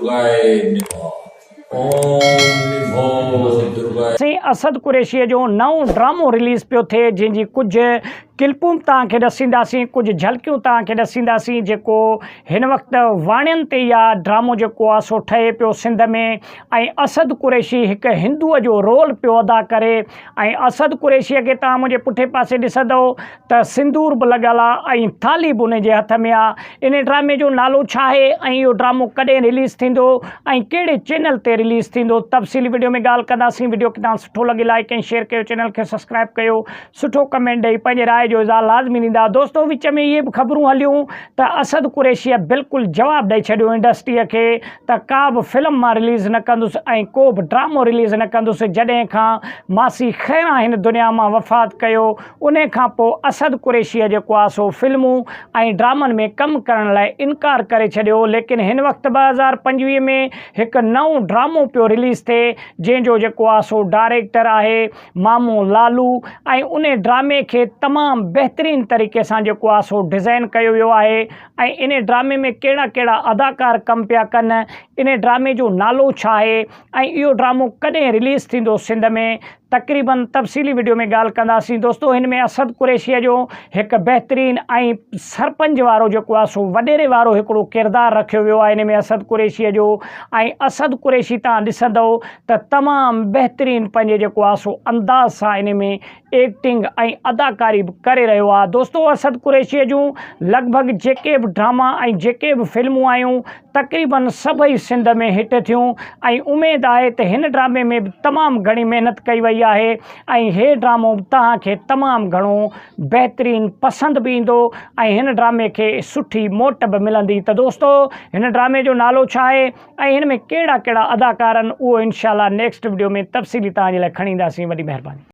درگائي نمه اوم نمو درگائي. سائين اسد قريشيء جو نئون ڊرامو رليز پيو ٿئي جنهن جي ڪجهه ڪلپون به توهان کي ڏسينداسين ڪجهه جهلڪيون توهان کي ڏسينداسين جيڪو هن وقت واڻين تي اها ڊرامو جيڪو آهي سو ٺهي پيو سنڌ ۾ ۽ اسد قريشي هڪ هندوء جو رول پيو ادا ڪري ۽ اسد قريشيء کي توهان منهنجي پٺئين پاسي ڏسندؤ ته سندور به لڳل آ ۽ ٿالهي به ان جي هٿ ۾ آ. ان ڊرامي جو نالو ڇا آهي ۽ اهو ڊرامو ڪڏهن رليز ٿيندو ۽ ڪهڙي چينل تي رليز ٿيندو تفصيلي وڊيو ۾ ڳالهه ڪنداسين وڊيو کي توهان سٺو لڳي لائيڪ ۽ شيئر ڪيو چينل کي سبسڪرائب ڪيو سٺو ڪمينٽ ڏئي پنهنجي راء جو اظهار لازمي ڏيندا دوستو وچ ۾ اهي به خبرون هليون ته اسد قريشيء بلڪل جواب ڏئي ڇڏيو انڊسٽريء کي ته ڪا به فلم مان رليز نه ڪندس ۽ ڪو به ڊرامو رليز نه ڪندس جڏهن کان ماسي خيران هن دنيا مان وفات ڪيو انهي کان پوء اسد قريشيء جيڪو آ سو فلمون ۽ ڊرامن ۾ ڪم ڪرڻ لاء انڪار ڪري ڇڏيو ليڪن هن وقت 2025 ۾ هڪ نئون ڊرامو پيو رليز ٿئي جنهن جو جيڪو آ سو ڊائريڪٽر آهي مامو لالو ۽ انهي ڊرامي کي تمام بهترين طريقي سان جيڪو آ سو ڊزائن ڪيو ويو آهي ۽ انهي ڊرامي ۾ ڪهڙا ڪهڙا اداڪار ڪم پيا ڪن انهي ڊرامي جو نالو ڇا آهي ۽ اهو ڊرامو ڪڏهن رليز ٿيندو سنڌ ۾ تقريبن تفصيلي وڊيو ۾ ڳالهه ڪنداسين دوستو هن ۾ اسد قريشي جو هڪ بهترين ۽ سرپنچ وارو جيڪو آ سو وڏيري وارو هڪڙو ڪردار رکيو ويو آهي هن ۾ اسد قريشي جو ۽ اسد قريشي تان ڏسندو ته تمام بهترين پنهنجي جيڪو آ سو انداز سان انهي ۾ ايڪٽنگ ۽ اداڪاري به ڪري رهيو آ دوستو اسد قريشي جون لڳ ڀڳ جيڪي به ڊراما ۽ جيڪي به فلمون آيون تقريبن سڀئي سنڌ ۾ هٽ ٿيون ۽ اميد آهي ته هن ڊرامي ۾ به تمام گهڻي محنت ڪئي وئي آهي ۽ هي ڊرامو به توهان کي تمام گهڻو بهترين پسند به ايندو ۽ هن ڊرامي کي سٺي موٽ به ملندي ته دوستو هن ڊرامي جو نالو ڇا آهي ۽ هن ۾ ڪهڙا ڪهڙا اداڪار آهن اهو انشاء الله نيڪسٽ وڊيو ۾ تفصيلي توهان جي لاء کڻي اينداسين وڏي مهرباني.